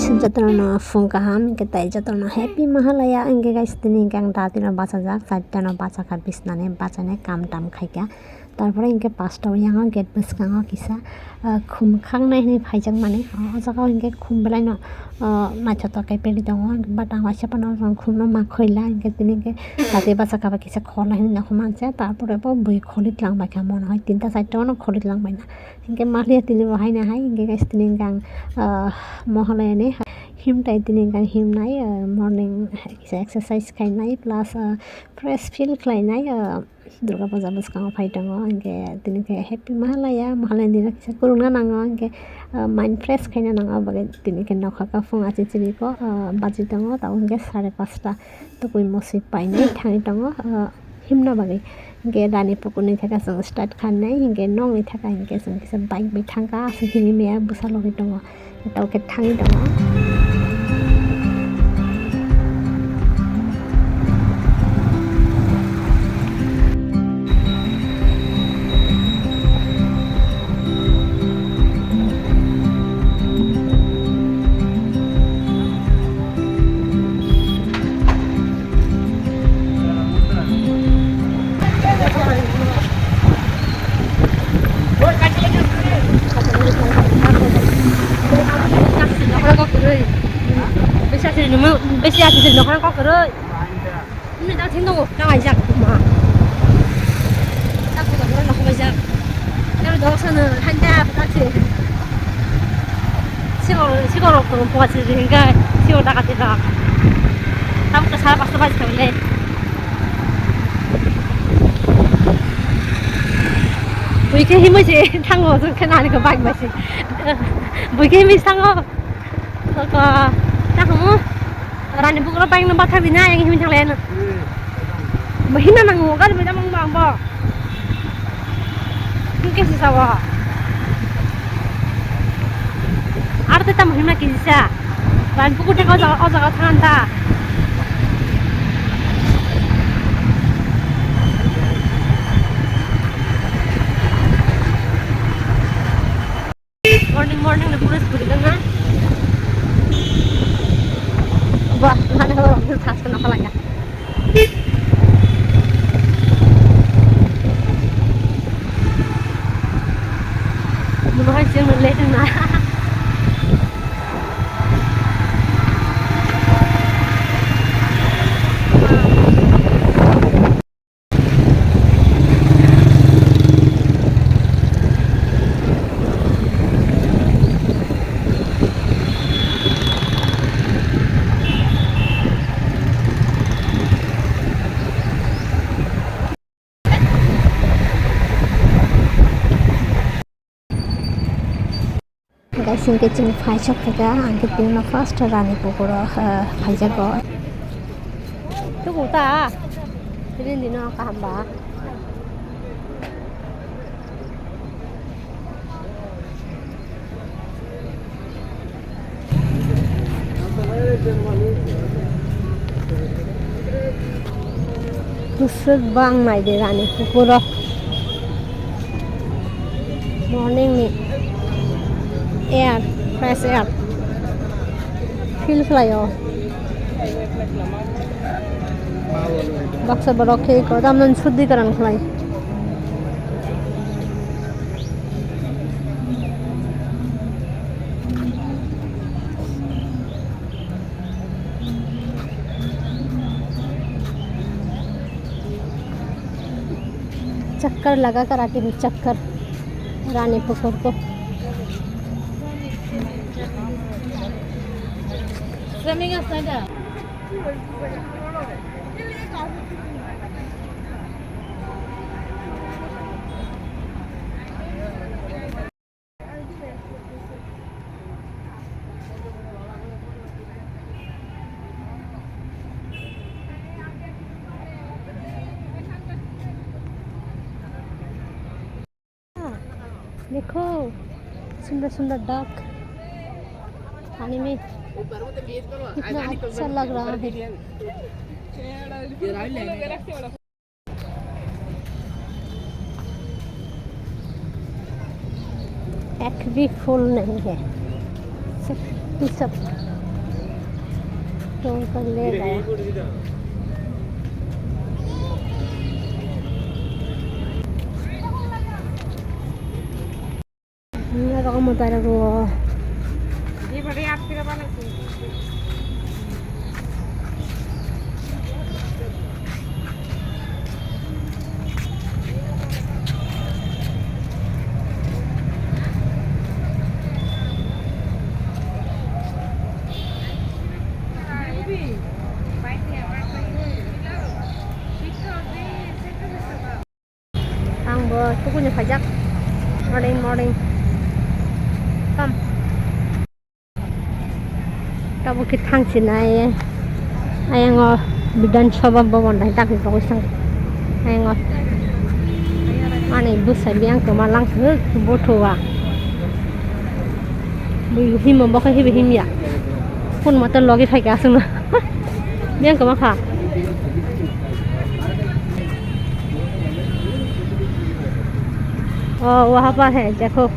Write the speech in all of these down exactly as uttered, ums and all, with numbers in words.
Jotono phung kaham, hwnkhe tei jotono happy Mahalaya. Hwnkhe guys, tini hwnkhe ang dati no bachajak, charta no bachakha, bisnani bachani kam tam khaikha. Tarpore hwnkhe pasta o yang o gate bwskango kisa, ah, khum khaknai hinwi phaijak mani. O jaga o hwnkhe khum belai no, ah, naithotok khe peli tongo, but ang waisa phano o jaga khum no ma khoila, hwnkhe tini hwnkhe dati bachakha bai kisa khornai hinwi nokho manse. Tarpore bo bui kholi tlang bai kha, mono hoi tinta charta o no kholi tlang bai na. Hingke maliya tini bo haino hai, hingke guys, tini hingke ang, ah, Mahalayani himtai tini hingke ang himnai, ah, morning kisa exercise khainai, plus, ah, fresh feel khlainai, ah, Durga Puja bwskango phai tongo, hingke tini khe happy Mahalaya, Mahalayani dino kisa kwrwngna nango, hingke, ah, mind fresh khaina nango, aboni tini khe nokha kha phung achi chini ko, ah, baji tongo, tabuk hingke sare pasta. Tukui mosui painai thangwi tongo, ah, himna bagwi. Hingke rani pukurni thaka chwng start khanai, hingke nokni thaka hingke chwng kisa bike bai thangkha, aswk himwi maya bwsa logwi tongo. Tei khe thangwi tongo. Besi asli nunggu, besi asli nunggu kok keroi. Ini tak sing tunggu, tak ajak ma. Tak buka buka nak ajak. Yang dong sana hanya apa tak sih? Sikor sikor rok tong puas sih hingga sikor tak ada tak. Tam kesal pas pas kau le. Buike himui se thango, jwng khe nani khe bike bai se. Buike himui se thango. Koko, ta khamu. Rani bukro bike no bathak dina, yang himui thanglai ano. Bahina nango, gari bai damang bang bo. Hingke se sawa. Ar te tamo himna kisa. Rani bukur te o jaga, o jaga thangan ta. Morning, morning, ni pura suri ka na. Ba, mana ho, thas ka na pala ka. Mano hai sing le na. Guys, hingke chwng phaisok khaikha, ang khe tini no first Rani Pukur o, ah, phaijago. Tubu ta, tini dino kaham ba. Bwswk bang nai de Rani Pukur o. Morning ni air, fresh air feel khlai o. Baksa borok khe kodam nang sudi karan khlai. चक्कर लगा कर आती हूँ, चक्कर रानी पुकुर को। देखो, सुंदर सुंदर डक पानी में, कितना अच्छा लग रहा है। एक भी फूल नहीं है, सब, सब Tong kang le gaya. Ini rokok mau taruh dulu. Ang bo tukuino phaijak. Morning, morning. Come. Tabuk khe thangsinai. Ayango Bidhan Sabha Bhavan dai, tak ni bagwi sang. Ayango. Ani bwsai biyang kwma lang thwk buthuwa. Bui himo bo khe hibi himya. Kun mata logi phai ka aswkno. Biyang kwma kha. Oh, waha pa hai, dekho.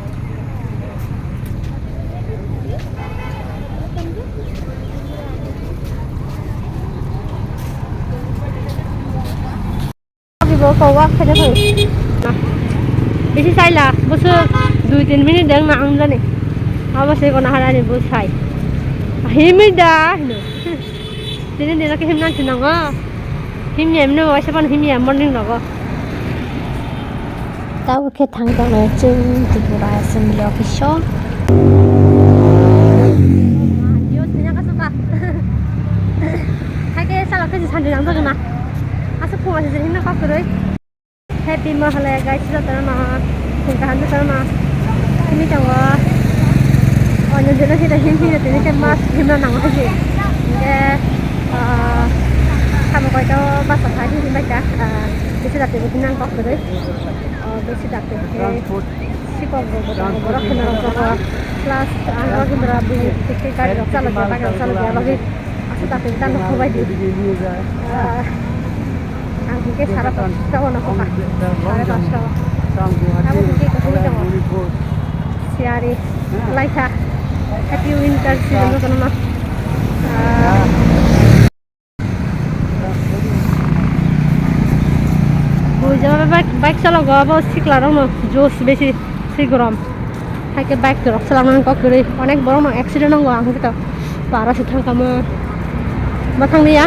Bo ko wak khaida phai. Bisi chaila, busu dui tin minute deng na ang jani. Abo se kono harani bo sai. Himida hino. Tini dino ke himna tinango. Himya emno waisa pan himya morning rogo. Tabo khe thang tongo chwng Tripura Assembly Office o. Yo, thina ka suka. Hai ke sala ke sandi nang jagna. Asa phung asa jini na ka kuroi. Happy Mahalaya guys, jotono no, sing kaham jotono no. Simi tongo. Onyo jeno kita him him tini ke mas himna nango haji. Ke, ah, kamo koi to basa khai him him baita. Ah, bisi dati bisi nang kok doi. Oh, bisi dati bisi. Sikok bo bo tongo, borok hwnwi rok tongo. Plus ang rok hwnwi rok bui tiki gari rok chalokya, bike rok chalokya, logi aswk dati bwtano hobai di. Ah, ang hwnkhe sara pasta o nokha, sare pasta o. Abo hwnkhe kwthangwi tongo. Siyari laikha. Happy winter season no kono ma. Ah. Bui jaba bike, bike chalogo abo sikla rokno juice besi si gorom. Haike bike rok chaloknani kok kwrwi onek borok no accident wngo ang hwnkhe to para se thang kamo. Bo thang liya.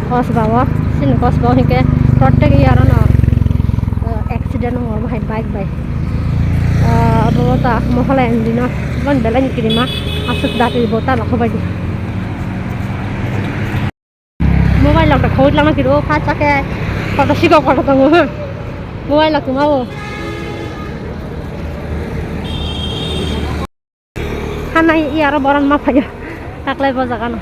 Kosba o, sini kosba o hinkhe protect ya aro no, uh, accident wngo bo hai bike bai. Uh, abo ta mohola endino bon belai ni kirima aswk dati bo ta rokho bai di. Mobile lok da khawit lama kiro kha chake koto siko koto tongo. Mobile lok tuma bo. Hanai i aro boron ma phayo. Taklai bo jaga no.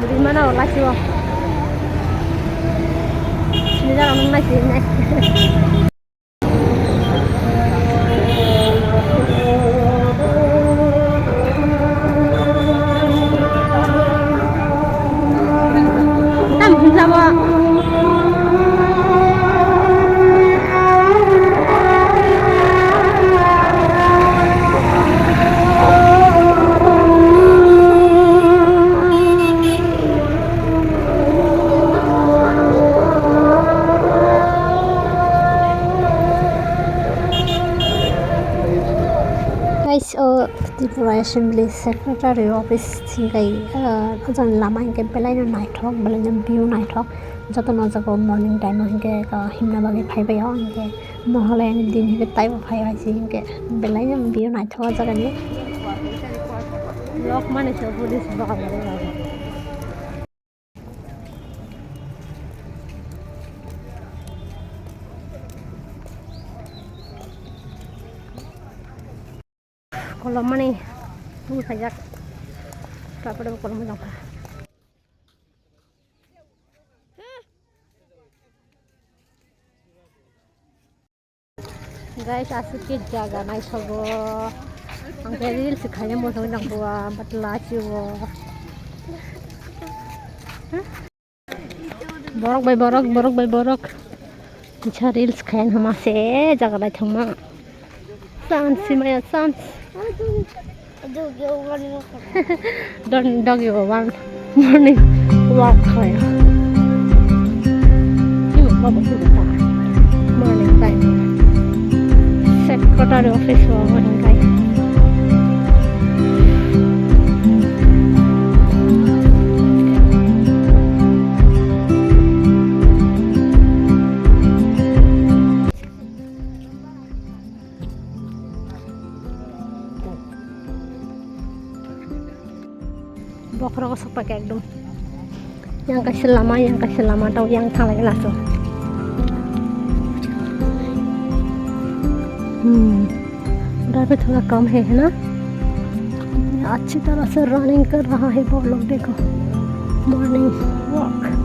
Rimana o lachio. Nijak ang nai sini nai. Tam hinjabo. Guys, o Tripura Assembly Secretary Office hingkai, ah, ojani lama hingke belaino naithok, belaino view naithok. Jotono o jaga o morning time o hingke, ah, himna bagwi phaibai o hingke. Mohola ni din hinkhe taibo phai hai se hinkhe belai no view naithok o jaga ni. Lok mani se police bwkha bo rw. Kolom mani twi khaijak. Tapore bo kolom mani. Guys, aswk khe jaga naithogo. Ang khe reels khaina mothok nang bua, but lachio. Borok bai borok, borok bai borok. Kisa reels khayan hama se jaga lai thangma. Chance si maya chance. Don doggy bo one morning walk khayo. Morning time. Secretary office o hwnkhai. Bokhorok sok paikha ekdom. Yang kaisa lama, yang kaisa lama, tao yang thanglai laso. Hmm. इधर पे थोड़ा कम है, है ना? अच्छी तरह से रनिंग कर रहा है वो लोग, देखो। Morning walk.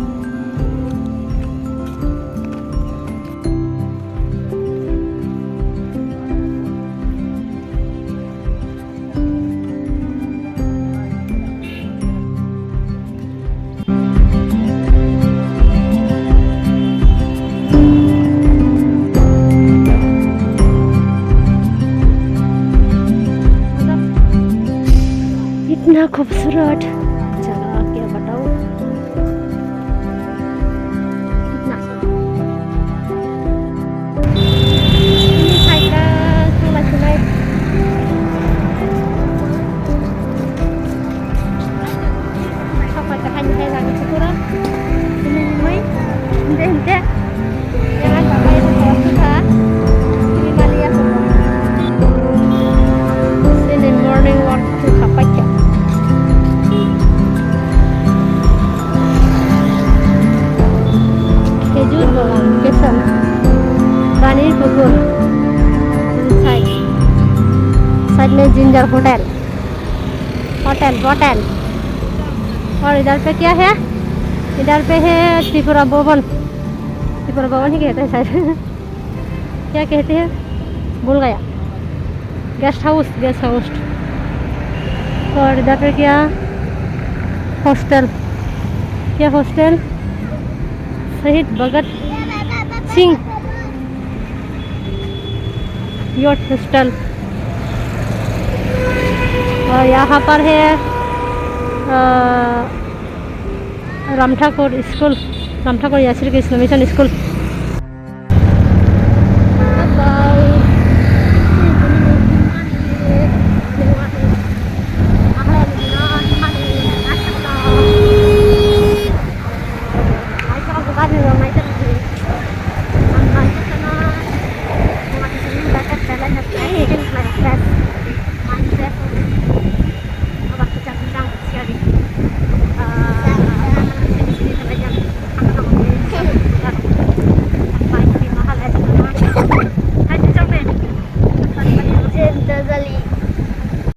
इतना खूबसूरत जगह, क्या बताऊं। Sini morning walk to Kapacha. Khejur bagan, besan. Bani pukur. Side. Side mein Ginger Hotel. Hotel, hotel. और इधर पे क्या है? इधर पे है त्रिपुरा भवन। त्रिपुरा भवन ही कहते हैं शायद। क्या कहते हैं? भूल गया। Guest house, guest house. और इधर पे क्या? हॉस्टल। क्या हॉस्टल? शहीद भगत सिंह यूथ हॉस्टल। और यहाँ पर है, अ, राम ठाकुर स्कूल, राम ठाकुर या श्री कृष्ण मिशन स्कूल।